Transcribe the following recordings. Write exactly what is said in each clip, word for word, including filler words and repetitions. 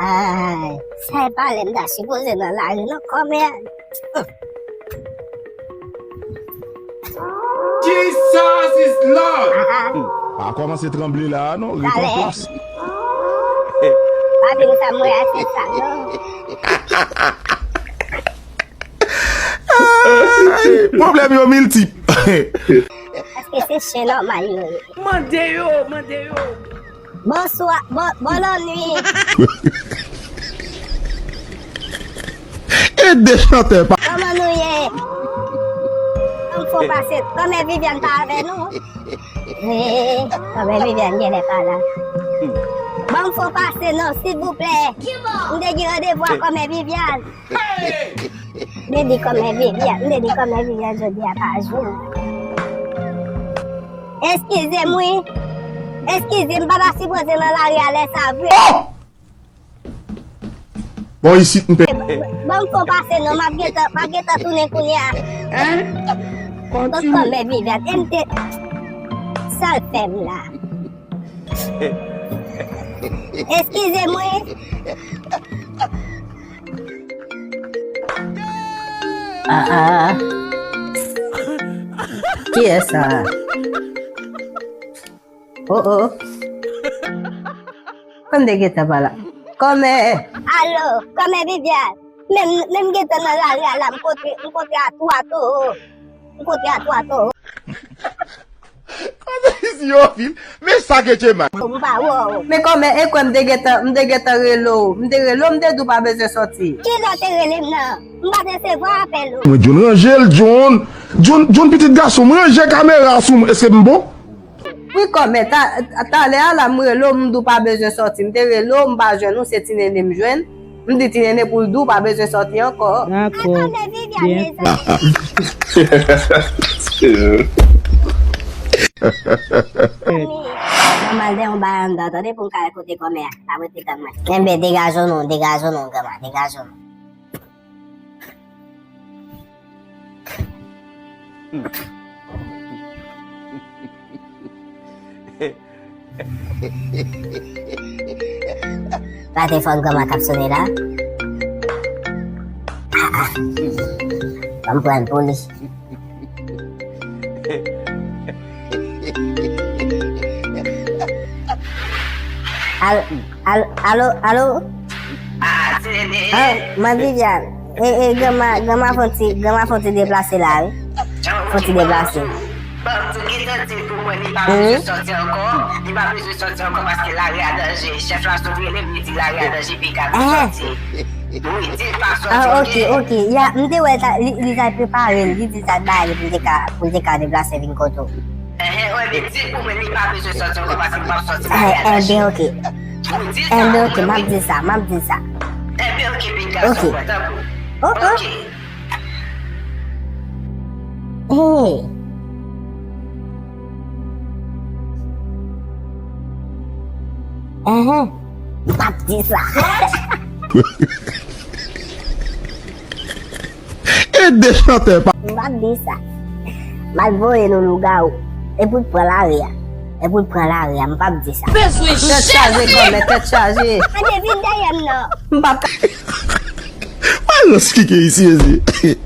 Ay, sa e pa lè m ta sipoze nan lari non, kòmè. Jesus is Lord! Pa kòmanse tranble la a non, ret an plas. Pa vin sa mwen a se sa non. Pwoblèm yo miltip. Èske se chen nòmal yo ye? Mande yo, mande yo. Bonswa, bon, bon lannwit. E de chantè pa. Kòman nou ye? Kòman fò pase? Kòmè Viviane pa avè nou? Wi, kòmè Viviane genlè pa la. Ban m fò pase non, silvouplè. M te gen randevou ak kòmè Viviane. M te di kòmè Viviane, m te di kòmè Viviane jodi a pa jou. Eskize m wi. Eskize m, m pa ta sipoze nan lari a lè sa vre. Bon, isit m pe. Ban m fò pase non, m ap gentan, m ap gentan tounen kounye a. Kòmè Viviane, e m te. Sa l fè m la. Eskize m wi. Ah ah. Kiyès sa? Oh oh. Kòm de gentan pa la. Kòmè. Alo, kòmè Viviane. Men m, men m gentan nan lari a la, m kontre, m kontre a twa towo. M kontre a twa towo. Kòmè isi yo vin. Men sa ke che mal. M pa wè w. Men kòmè e kwè m te gentan, m te gentan rele w. M te rele w, m te di w pa bezwen sòti. Kilè w te rele m nan? M pa t resevwa apèl ou. Mwen John ranje l, John. John, John pitit gason, m ranje kamera sou mwen. Èske m bon? Wi kòmè, ta, talè a la m rele w, m di w pa bezwen sòti. M te rele w, m pa jwenn ou, se Ti Nene m jwenn. M di Ti Nene pou l di w pa bezwen sòti ankò. Dakò. Kòmè Viviane, Byen. Mezanmi. Mwen m al dèyè yon bay anndan, tande, pou m ka wè kote kòmè a. N ap rete tann mwen. Enben, degaje w non, degaje w non, granma, degaje w non. Pa telefòn granma k ap sone la. Ah, ah. Ban m pran l pou li. Al, al, alo, alo? Ah, Ti Nene. Ah, Man Viviane. E, e, granma, granma fè yon ti, granma fè yon ti deplase la, wi. Fè yon ti deplase. Ban m di w gentan di l pou mwen, li pa bezwen sòti ankò. Li pa bezwen sòti ankò paske lari a danje. Chèf la sot rele m, li di lari a danje, piga pou sòti. Wi, di l pa sòti, ah, ok, ok. Ya, m te wè sa, li, li t al prepare l, li di sa t bay li pou l te ka, pou l te ka deplase vin kote w. Enhen, wi, men di l pou mwen, li pa bezwen sòti ankò paske m p ap sòti lari a danje. Enben, ok. Wi, di l sa. Enben, ok, m ap di sa, m ap di sa. Enben, ok, piga, ok. Sou mwen, tanpri. Ok. Ok. Hey. Enhen. M p ap di sa. E de chantè pa. M p ap di sa. M al voye nou lougawou. Epi l pran lari a. Epi l pran lari a. M p ap di sa. Tèt chaje kòmè, tèt chaje. Ann vin dèyè m non. M p ap ka. Malans ki gen isi, isi.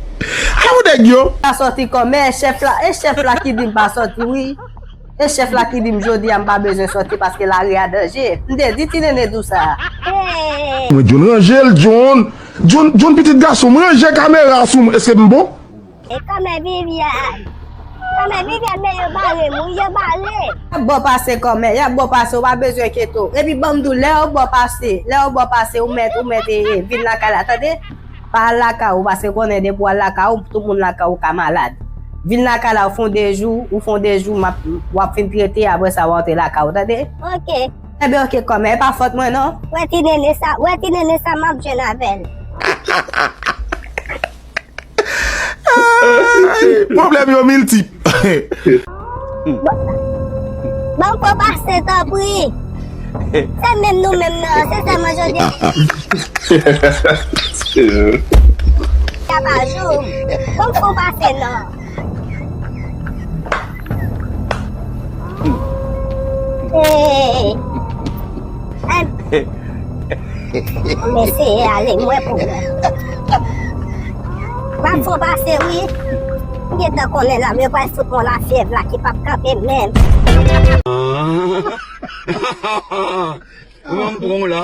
Ala yon nèg yo. Pa sòti kòmè, chèf la, e chèf la ki di m pa sòti, wi. E chèf la ki di m jodi a m pa bezwen sòti paske lari a danje. M te di Ti Nene di w sa. Hey. Mwen John ranje l, John. John, John pitit gason, m ranje kamera sou mwen. Èske m bon? E kòmè Viviane. Kòmè Viviane, men yo bare m, wi, yo bare. Y ap ba w pase kòmè, y ap ba w pase, ou pa bezwen enkyete w. Epi ban m di w, lè yo ba w pase, lè yo ba w pase, ou mèt, ou mèt, e, e, vin lakay la, tande? Pa al lakay ou, paske konnen depi w al lakay ou, tout moun lakay ou ka malad. Vin lakay la, ou fè yon de jou, ou fè yon de jou, m ap, w ap fin trete, apre sa, w a antre lakay ou, tande? Ok. Enben, ok, kòmè, e pa fòt mwen, non. Wè ti nene sa, wè ti nene sa, m ap jwenn avè l. Pwoblèm yo miltip. Ban m fè w pase, tanpri. Se menm nou menm nan, se sèlman jodi a. Ya pa jou. Ban m fè w pase, non. Hey. Men Senyè ale, m wè pou mwen. M ap fè w pase, wi. M gentan konnen la, men yo pral fout mwen lafyèv la ki p ap kanpe menm. Kòman m pran w la?